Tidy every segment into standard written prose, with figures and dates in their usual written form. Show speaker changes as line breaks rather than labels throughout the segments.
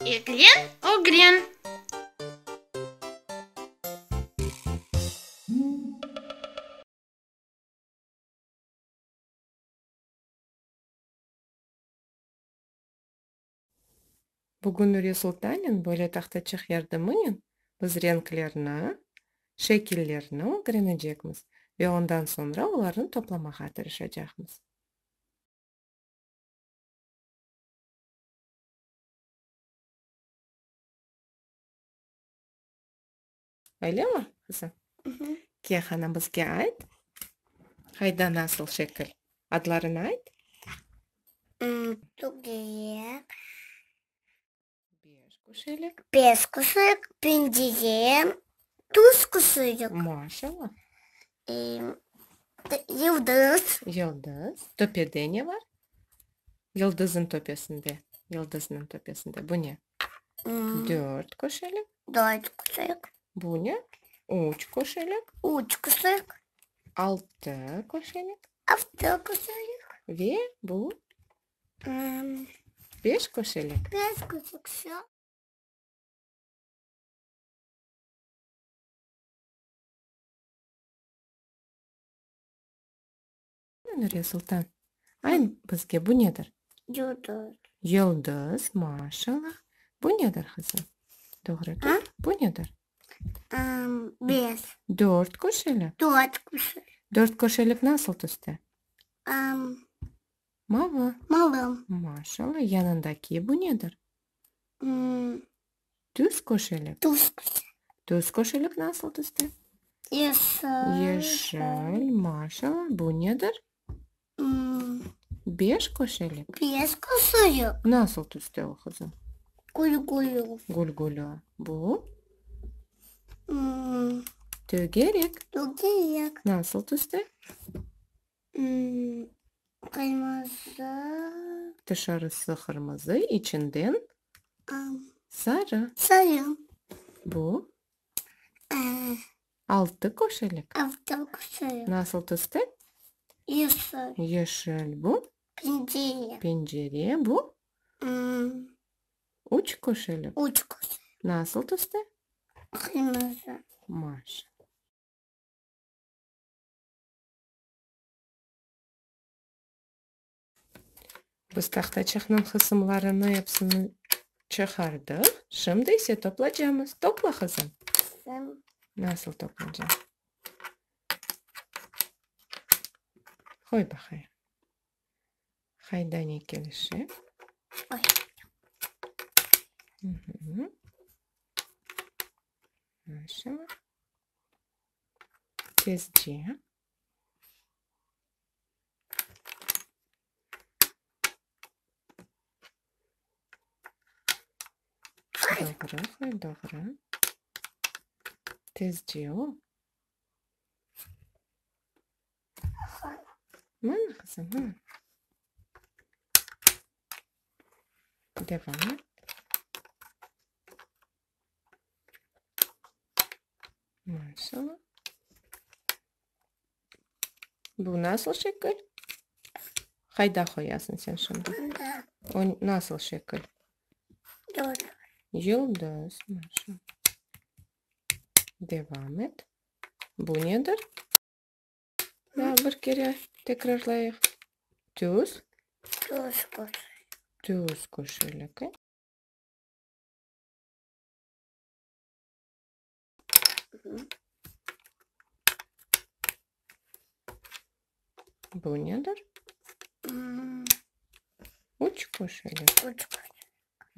Eglen, ögren.
Bugün Nuriye Sultanen böyle tahtaçıq yardımınen biz renklerni, şekillerni ögrenecekmiz ve ondan soñra olarnı toplamağa tırışacaqmız. Öylemi, qızım? Ke, qana, bizge ayt, qayda nasıl şekil? Adlarını ayt.
Tögerek.
Beş köşelik.
Beş köşelik, pencere, tuz köşelik.
Maşallah.
Yıldız.
Yıldız. Töpede ne bar? Yıldızın töpesinde, yıldıznıñ töpesinde. Bu ne? Dört köşelik.
Dört köşelik.
Bu ne? Üç köşelik.
Üç köşelik.
Altı köşelik.
Altı köşelik.
Ve bu? Beş köşelik.
Beş köşelik.
Nuriye Sultan, ayt bizge, bu nedir?
Yıldız.
Yıldız, maşallah. Bu nedir, qızım? Doğru tut. Bu nedir?
Beş.
Dört köşeli.
Dört köşeli.
Dört köşelik nasıl tüste? Mavı.
Mavı.
Maşallah. Yanındaki bu nedir? Tüz köşelik.
Tüz köşelik.
Tüz köşelik nasıl tüste?
Yeşil.
Yeşil, maşallah. Bu nedir? Beş köşelik.
Beş köşelik.
Nasıl tüste o, qızım?
Gülgülü.
Gülgülü. Bu? Tögerek.
Tögerek.
Nasıl tüste?
Qırmızı.
Tışarısı qırmızı, içinden sarı.
Sarı.
Bu? Altı köşelik.
Altı köşelik.
Nasıl tüste?
Yeşil.
Yeşil. Bu?
Pencere.
Pencere. Bu? Üç köşelik.
Üç köşelik.
Nasıl tüste?
Qırmızı.
Maşallah. Biz tahtaçıqnıñ qısımlarını epsini çıqardıq. Şimdi ise toplacamız. Topla, qızım. Nasıl toplacam? Qoy baqayım. Qayda ne kelişe? Maşallah. Tezce. Doğru, qoy, doğru. Tezce o. Mına, qızım, mına. Devam et. Maşallah. Bu nasıl şekil? Qayda qoyasıñ sen şimdi?
Mında.
O nasıl şekil?
Yıldız.
Yıldız, maşallah. Devam et. Bu nedir? Daa bir kere tekrarlayıq. Tüz.
Tüz köşelik.
Tüz köşelik. Bu nedir? Üç köşeli.
Üç köşeli.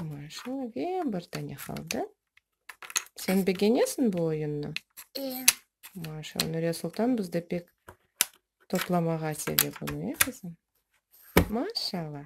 Maşallah, ve bir tane qaldı. Sen begenesiñ bu oyunnı?
E.
Maşallah, Nuriye Sultan bizde pek toplamağa seve bunı, e, qızım? Maşallah.